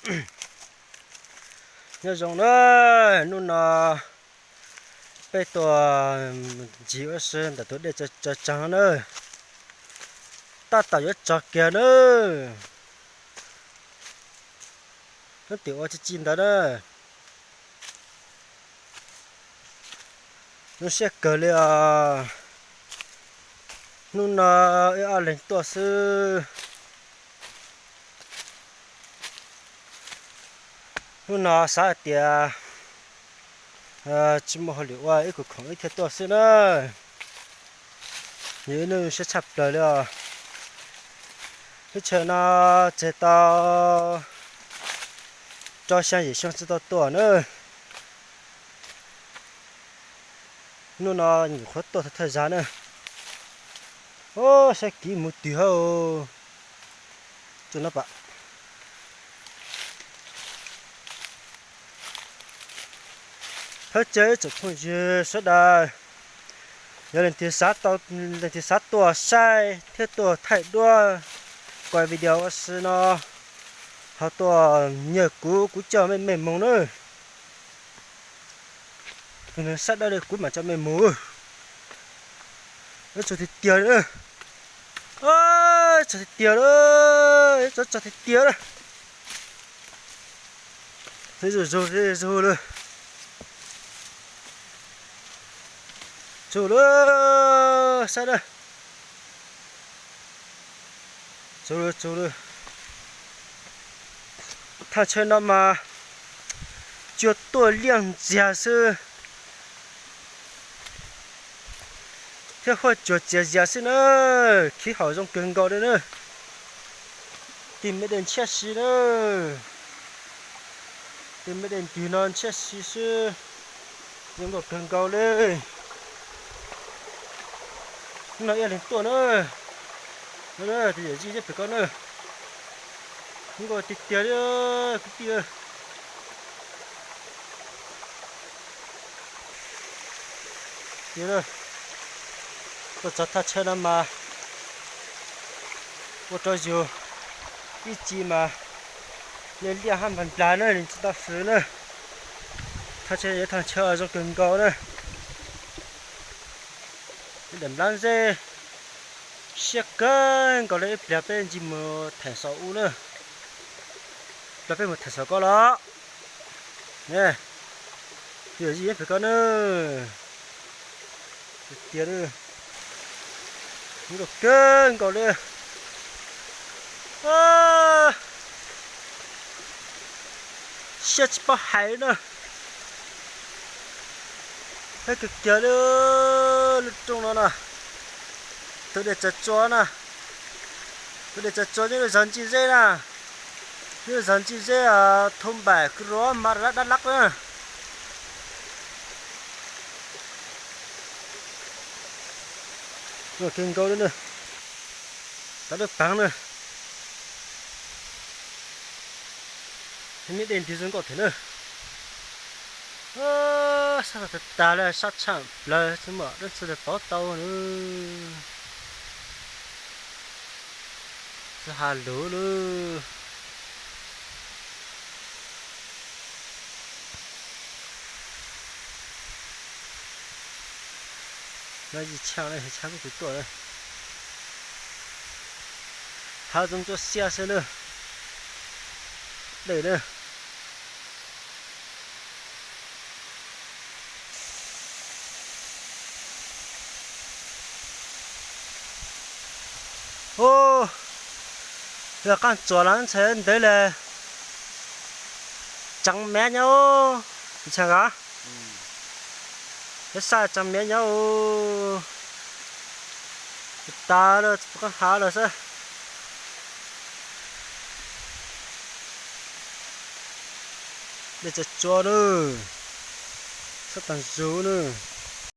Nyob zoo na, hnub no peb tuaj ncig ua si ntawm tus dej tsaus tsaus na, tab tom yuav tsaus kiag na. Hnub tim ua tsis tsis ntawd na. Zoo siab kawg li os. Hnub no wb ob leeg tuaj xwb. Hnub no xav hais tias tsis muaj hauj lwm ua, ib khus khoom wb thiaj tuaj xwb na. Yog ib hnub zoo siab tshaj plaws li os. Lub chaw no tseg tau rau xya yim xyoo tsis tau tuaj na. Hnub no nyuam qhuav tuaj thawj zaug na. Ub, saib kiv mus twg hauj. Tsuj no pam. Thov caw ib tsoom phooj ywg sawv daws, yog leej twg xav tau, leej twg xav tuaj saib thiab tuaj thaij duab, kuaj video ua si no, ho tuaj nyiag kuv, kuv coj mej mej moog na. Tus neeg sab dawb li kuv mam coj mej moog. Tsaus tiag tiag li, tsaus tiag tiag li, tsaus tiag tiag li. Zuj zus, zuj zus li, zuj zus li, sab dawb. Txus lawm, txus lawm. Thaj chaw no mas tsuas tuaj liaj ntxiag xwb thiab huaj tsuas txias zias xwb na. Khib haum zoo kawg nkaus li na. Tig me dej ntshiab si na. Tig me dej ntws no ntshiab si xwb. Zoo nkauj kawg nkaus li. Hnub no ib leeg tuaj na. Tus yawm yij pem ko na. Zoo nkauj tiag tiag li kwv tij. Tuaj txog thaj chaw no mas ua rau yus ib ce mas liaj liaj hab nplag nplag na, tsis tau fws na. Thaj chaw yog thaj chaw zoo kawg nkaus na. Daim nplab ntseb siab kawg nkaus li, ib pliag peb ntsib mus them saum ub na. Ib pliag peb mus them saum ko los. Tus yawm yij pem ko na. Tiag tiag li. Zoo nkauj kawg nkaus li. Siab tsis paub hais li na. Heev kawg kiag li. Lub rooj no na, tus dej tsaus tsuas na. Tus dej tsaus tsuas nyob rau zos Ntxwj Zeb na. Nyob rau zos Ntxwj Zeb, thoo npaim kwv ruav mas dab dab lab na. Zoo kawg nkaus li na. Tau lub pav na. Nyob dej nti zoo nkauj thiab na. Sab tag tag li, sab tshaj plaws tsis muaj dab tsi li pov tau na. Tsis has lus lawm. No yij tshaj na, tshaj kuj tsis tuaj na. Hav zoov ntsuab xiab xwb na. Dej na. Ub, yog qaab tsuas los ntshai ntev le. Tseev mev nyob, tsis tshee os. Peb saib tseev mev nyob, tas lawm, qaab hav lawm xwb. Dej tsaus tsuas na, sab taag zug na.